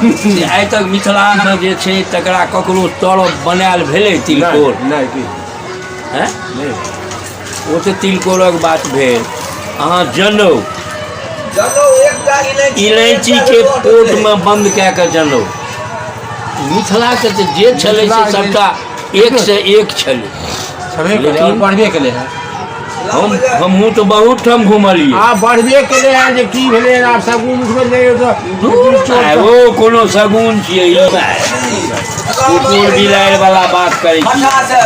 से आइ तक मिथिलामे जे छै तकरा ककरो तरफ बनायल भेलै तिलकोर? नहि की हैं? नहि। ओ तऽ तिलकोरक बात भेल। अहाँ जनउ, जनउ एकटा इलायची, इलायची के पोटमे बंद कए कऽ जनउ। मिथिलाके तऽ जे छलै से सभटा एक से एक छलै। छबे केलै और लेकिन- बढ़बे केलै हँ। हमहूँ तऽ बहुत ठाम घुमलियै। आब बढ़बे केलै हँ जे की भेलै हँ, आब सगुन उठबै जाइयौ तऽ ओ कोनो शगुन छियै ई? कुकुर बिलाड़ि वाला बात करै छी। खट्टा से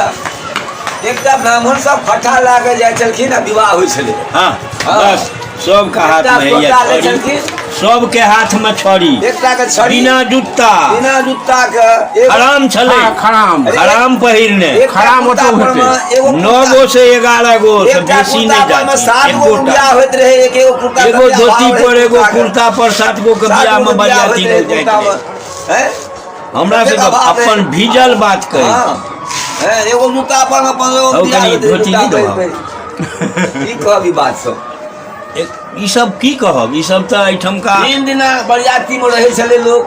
एकटा ब्राह्मण सब खट्टा लए कऽ जाइ छलखिन आ विवाह होइ छलै। हँ, बस सबके हाथ एकटा मे होइया सोटा लै छड़ी। छलखिन। सबके हाथ मे छड़ी, एकटा के छड़ी, बिना जूता, बिना जूता के एगो- खराम छलै। हाँ, खराम। खराम पहिरने। एकटा खराम कुर्ता ओतौ पर मे हेतै। एगो 9 कुर्ता- गो से 11 गो से एकटा बेसी कुर्ता नहि पर मे जाती। 7 गो एकोटा। बियाह होइत रहै, एक एगो कुर्ता एगो के बियाह धोती होइत पर, रहै एगो कुर्ता के। कुर्ता पर 7 गो के 7 बियाह गो मे के बियाह बरियाती होइत रहै लोग जाइत कुर्ता रहै। मे। हैं? हमरा कतेक सबके अभाव रहै। अपन भीजल बात कहै छी। हाँ। हैं, एगो जूता पर मे 15 गो हौ, बियाह कनि होइत रहै, धोती जूता नहि पहिर देबह? पहिर। की कहब ई बात सब? ई सब की कहब, ई सब तऽ एहिठमका 3 दिना बरियाती मे रहै छलै लोक।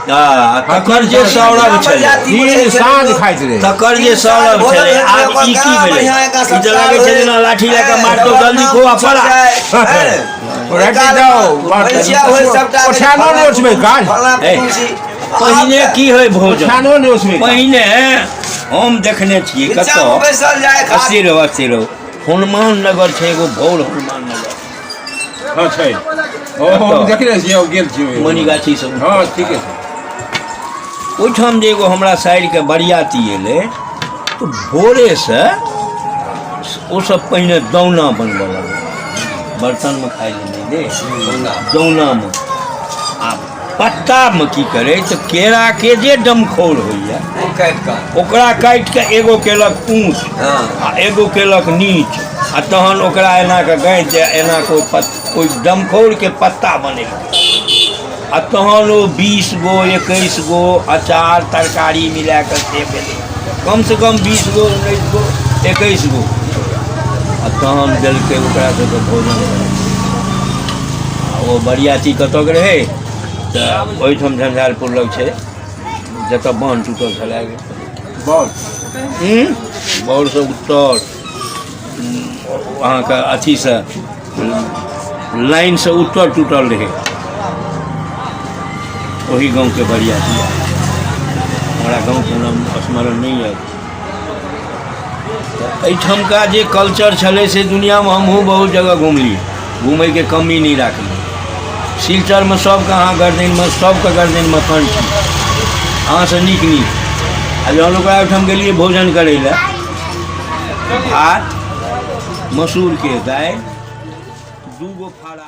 आ, तकर जे सौरभ छलै, बरियाती मे रहै दिन छलै साँझ लोक। खाइत रहै। तकर जे सौरभ छलै, आब ई की भेलै? ई तऽ लागै छै जेना लाठी लए कऽ मारतौ, जल्दी खो आ पड़ा। राति जाओ, ओछानो नहि ओछबै काज। ए, पहिने की होइ भोजन? ओछानो नहि ओछबै काज। पहिने हम देखने छियै कतऽ, बैसल जाय खा- अस्थिर रहो, अस्थिर रहो। हनुमान नगर छै एगो भौर हनुमान नगर। हँ छै, ओ हम देखने छियै, हम गेल छियै मणिगाछी सब। हँ, ठीके छै। ओहिठाम जे एगो हमरा साइडके बरियाती एलै तऽ भोरेसँ ओसभ पहिने दौना बनबऽ लगलै। बर्तनमे खाइ लए नहि दे, दौनामे आ पत्तामे। की करै तऽ केराके जे डमखौर होइए ओ काटि कऽ ओकरा काटि कऽ एगो केलक ऊँच हँ आ एगो केलक नीच, आ तहन ओकरा एना कऽ गाँथि दे, एना कऽ ओहि डमखौरके पत्ता बनेलकै, आ तहन ओ 20 गो 21 गो अचार तरकारी मिला कऽ से भेलै कमसँ कम 20 गो 19 गो 21 गो, आ तहन देलकै ओकरा सबके भोजन। आ ओ बरियाती कतऽके रहै तऽ ओहिठाम झंझारपुर लग छै जतऽ बान्ह टूटल छलै। बड़ बौरसँ उत्तर अहाँके अथीसँ लाइनसँ उत्तर टूटल रहै, ओही गाँवके बरियाती। हमरा गाँवके नाम स्मरण नहि अछि। तऽ एहिठामका जे कल्चर छलै से दुनिआँमे हमहूँ बहुत जगह घुमलियै, घुमैके कमी नहि राखलियै। सिलचरमे सबके अहाँ गर्दनमे, सबके गर्दनमे कंठी, अहाँसँ नीक नीक। आ जहन ओकरा ओहिठाम गेलियै भोजन करै लए, भात, मसूरके दालि, 2 गो फाड़ा।